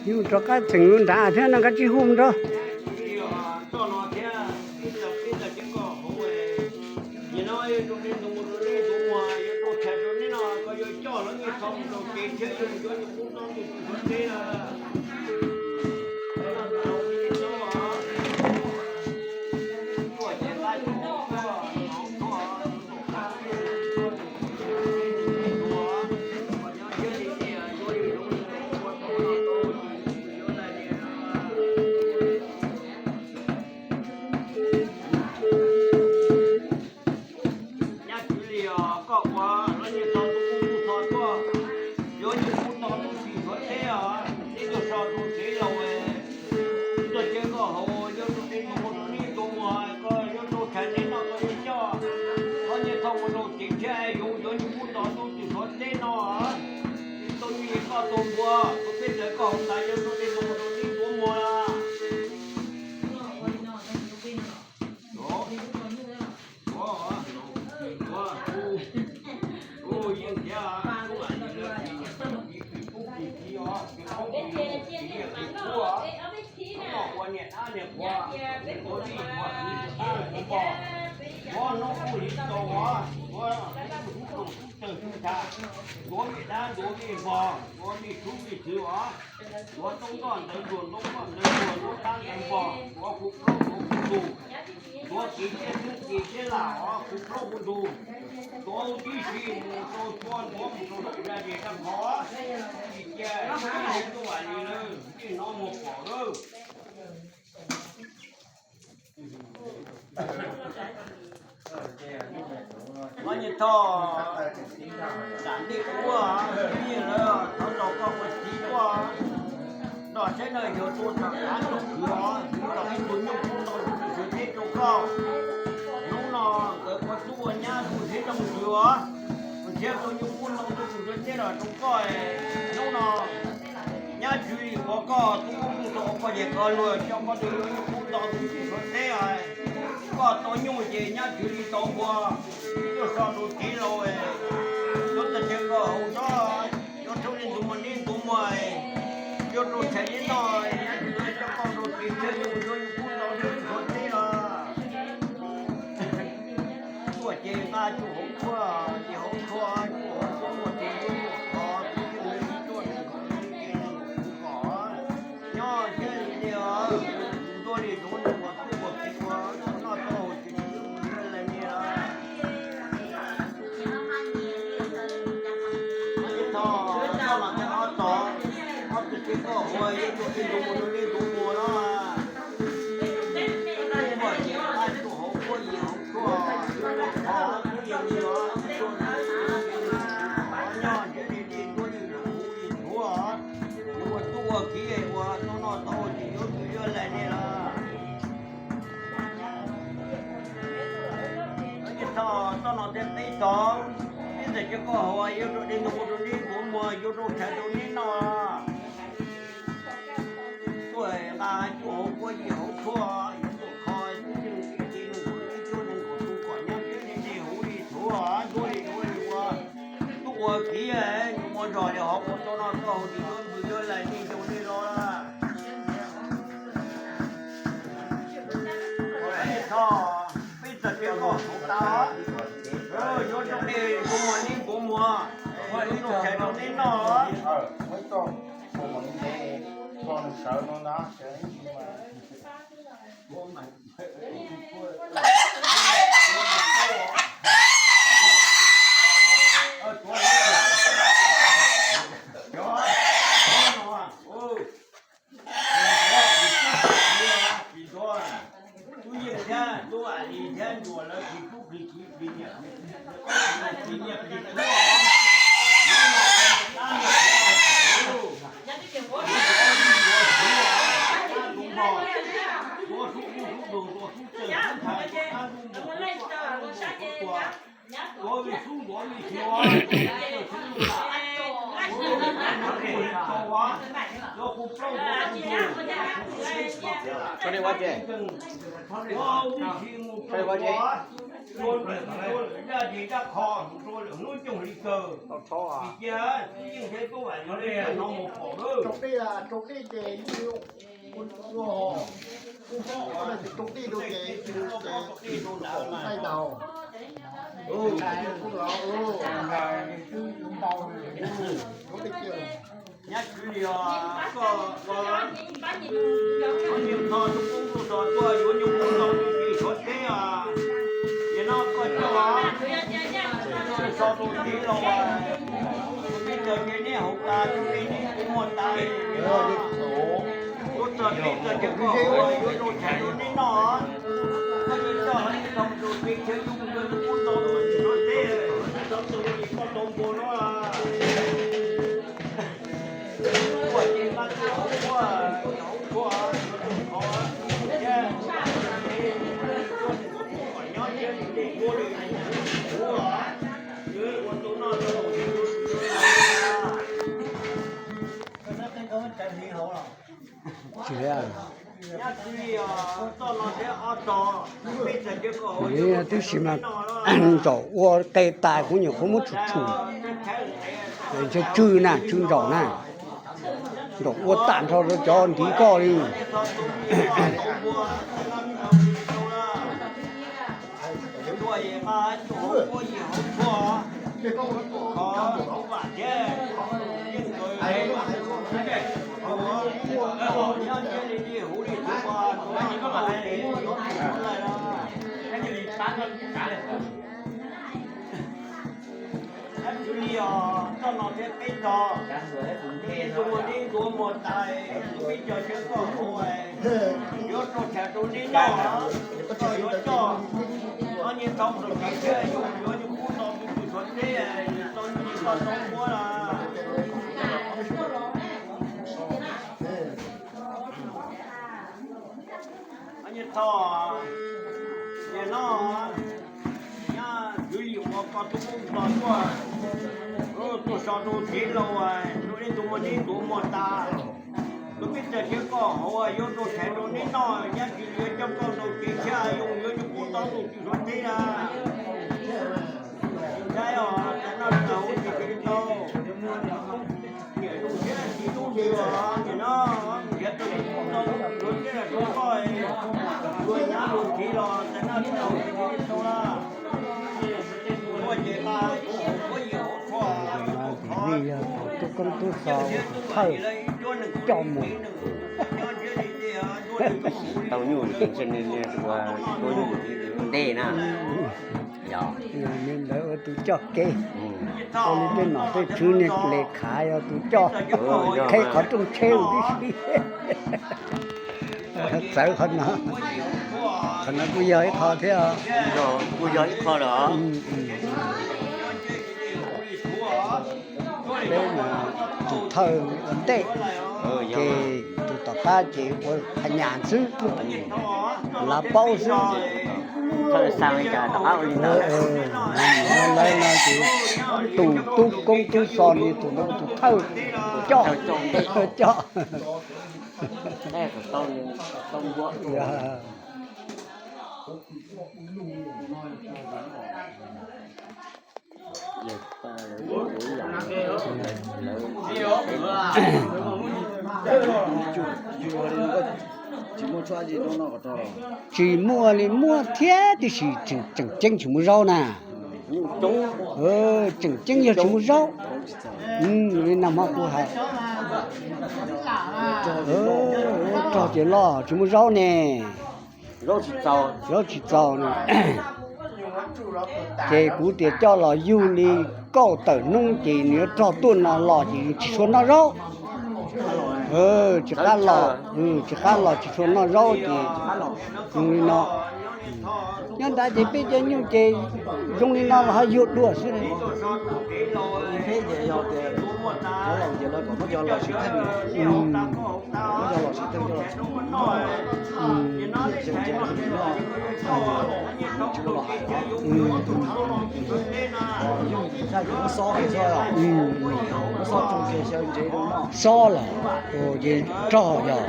Tseem qhov twg, rov qab tseem nrad thiab no, koj tsis hu nrog. Nyab Tswv Lis os, koj ua los nyias tau tus kuj tus tho tuaj, yuav nyuj kub no tus tsis suav teb os, tib tug so tus tsev laus, tuaj caw koj haus, yuav rau tej tus muaj rau neb tus muag, koj yuav rau tshais neb noj koj yuav coj, los nyias tau mus rau tsev thiab yuav, yuav nyuj kub no tus tsis suav teb no, tau nyuj es koj tau npua, tus peb ntawd koj haus tas yuav rau tej tus muaj rau neb tus muag. Ntuav vij dab, ntuav vij npog, ntuav vij sub vij txwv os. Ntuav toob nkoj ntawv zuag, toob nkoj ntawv zuag, ntuav dab ntawv npog, ntuav kuv plaub ntuav kuv ntug, ntuav kev siab xwb kev siab lam os, kuv plaub kuv ntug. Ntuav huv tib si mus rau tsua, ntuav mus rau ntawm zaj zes zaj qhov, tsis cia ib tug vam li lawm, tij no mus pom lawm. Muab nyias tho nram ntej ua, nyias lawv thov tau koj ua txiv tuaj nrog saib na, yuav tuaj tham qab rau khwv os, los ib tug nyuj kub no tus tsis suav teb rau koj. Hnub no nkawd ua tub ua nyab tus tsis zoo swv os, nrhiav tus nyuj kub no tus tsis suav teb los rau koj. Hnub no Nyab Tswv Lis ua koj tub ua kuj tau ua koj ces koj luag coj koj tus nyuj kub no tus tsis suav teb os. Koj tau nyuj ces Nyab Tswv Lis tau npua, tuaj so tus tsev laus, yuav txog tias koj haus tsob, yuav rau li ntxuav muag neb ntxuav muag, yuav rau tshais neb noj, Nyab Tswv Lis coj koj rau tsev thiab yuav nyuj kub no tus tsis suav teb los. Tuaj ces nqa cuj hauv tshuaj, ces hauv tshuaj, cuj hauv tshuaj muaj tus nyuj muaj qhov, tus nyuj tuaj tus kom, ces tus kom. Nyob thiab li os, ntuav li zoov nws ua tub ua kiv ua noj tau ces nws lawv niam. Tho, tho mas thiaj ob tod, ob tug ces koj ua yeej tus tsis ntxuav mus rau nej tus muag no. Tuaj ces nqa cuj hauv tshuaj yim hauv tshuaj, tuaj kho twb yeej li os, tuaj nyob ntiav li li ntuav li huv li ntxhuav, yuav ua tub ua kiv ua tau noj tau ces yuav tus yuav lais li los. Tho, toj no thiab peb tod, peb ntawm cov koj haus yuav rau dej ntoo rau neb ntxuav muag, yuav rau tshais rau neb noj. Tuaj nqa cuj hauv kuab yim hauv tshuaj, yuav tuaj kho twb yeej li nws ua ib cuab nees nkaum tus kom nyob twb li li huv li ntxhuav, ntuav li ntxhuav li ua, tuaj ua kiv, nws ua zog li hov ua tau noj tau haus li yuav tus yuav lais li ncaus li los lawm. Tho, peb txog tias koj hauv tas, yuav rau dej ntxuav muag neb ntxuav muag, yuav rau tshais rau neb noj. Tub Yeej thiab Tub Vam Lis thiab Ncuas lawv tsis tub plig tsis plig niam, plig niam plig tub. Hnub no dab niam ua tus, ua tus npog, ua sub kub sub npog, ua sub tawg sub nthav, ua dab sub npog, ua sub tuag, ua vij sub npog vij sub, ua sub npog, ua sub npog, ua sub npog, ua sub npog, Nyab Tswv Lis, koj ua, koj niag tho tus koob tus zos tuaj yuav nyuj kub ntau tus tsis suav teb os. Ces no koj coj so tus txiv los, tus txiv txawm ces neb hauv tas tus txiv neb kuv muag tas. Kuv txog txiv txawm ces koj ua yuav rau tshais rau neb noj. Koj yuav coj hais tau tus txiv txawm nyuj kub ntau tus tsis suav teb, koj tau npua no. Tsis, twb sis mas nraum ua qe tas kuv nyuam qhuav muab tshum tshum. Ntshe tsw na, tsw nraum na. Nraum ua tag nrho rau cov ntiv koj li. Nyab Tswv Lis os, txoj no thiab peb tog, neb ntuav muag tas, tus peb cog siab koj hauv, yuav rau tshais rau neb noj, koj yuav coj, koj niag thaub rau txiv thiab yus yuav nyuj kub ntau tus tsis suav teb, tau nyuj koj tau muab. Nyab Thoj, nim no Nyab Tswv Lis ua koj tub koob tos tuaj, tuaj so rau tsev laus, rau neb ntuav muag neb ntuav muag tas, tus peb txawm thiab koj hauv yuav rau tshais rau neb noj, Nyab Tswv Lis yuav coj koj ntaus kev thiab yoo yuav nyuj kub ntau tus tsis suav teb na. Tsis ntshai os, txawm noj txawm haus tsis tau. Niam lus thiab txiv lus li os, nim no nrhiav tau nyuj kub ntau tus tsis suav teb los rau koj, luag nyab luag txiv los txawm noj txawm haus tsis tau na. Ua ces mas kuv yim hauv tshuaj, yog tus tub koob tub xos thawj coj mus. Tau nyuj ces ntshe nws ua tua nyuj ntej na. Yog li ntawd ua tus coj kev, ua li tej nom tej tswv niag le khav yog tus coj qheb qhov rooj tsheb tib si. Txawv qhov no, qhov no kuj yog ib qho thiab. Kuj yog ib qho lawm. Peb mas tus thawj ua ntej, ces tus tom qab ces ua phas nyas xwb, lav paub xwb. Lawv no ces tus tub koob tub xos li tus no tus thawj coj, coj. Tsis muaj li, muaj thiab tiam sis tseem ceeb tsis muaj zaub na. Tseem ceeb yog tsis muaj zaub. Li nag hmo kuv hais, rog ces loj tsis muaj zaub ne. Zaub tsis txaus na. Ces kuv tias coj los yug li kaum tawm hnub ces nws yuav rog tuaj no los ces tsis tshua noj zaub. Tsis qab los, tsis qab los tsis tshua noj zaub ces zoo li no. Nyob ntawd ces peb cov nyuj ces zoo li no los ho yuag dua xwb. Cov laus ces lawv kom muab cov los siv theej, muab cov los siv theej coj los txhoov, xyoo ntses no tsis muaj los hais os. Yooj yim tag ces muab xob kiag xwb, muab xob tsoo kiag xyaw ntses rau noj. Xob los, ces rog yog,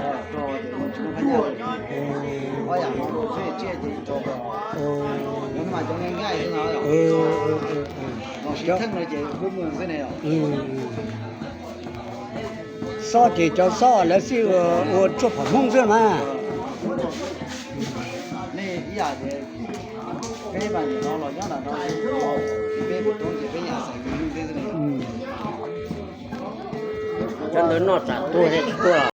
ob yam no rau xwb, tsiaj ces tsis rau. Mas cov nqaij nqaij xwb no, los siv theej no ces pub muag xwb ne. Xob ces cov xob lawv xij ua tshuaj phom Hmoob xwb mas. Nej ib yam tias peb mas nim no los nyob ntawm no, peb peb roob ces peb yam xaiv yus xwb ne. Cov ntawd noj tsam tuag thiab tsis tuag.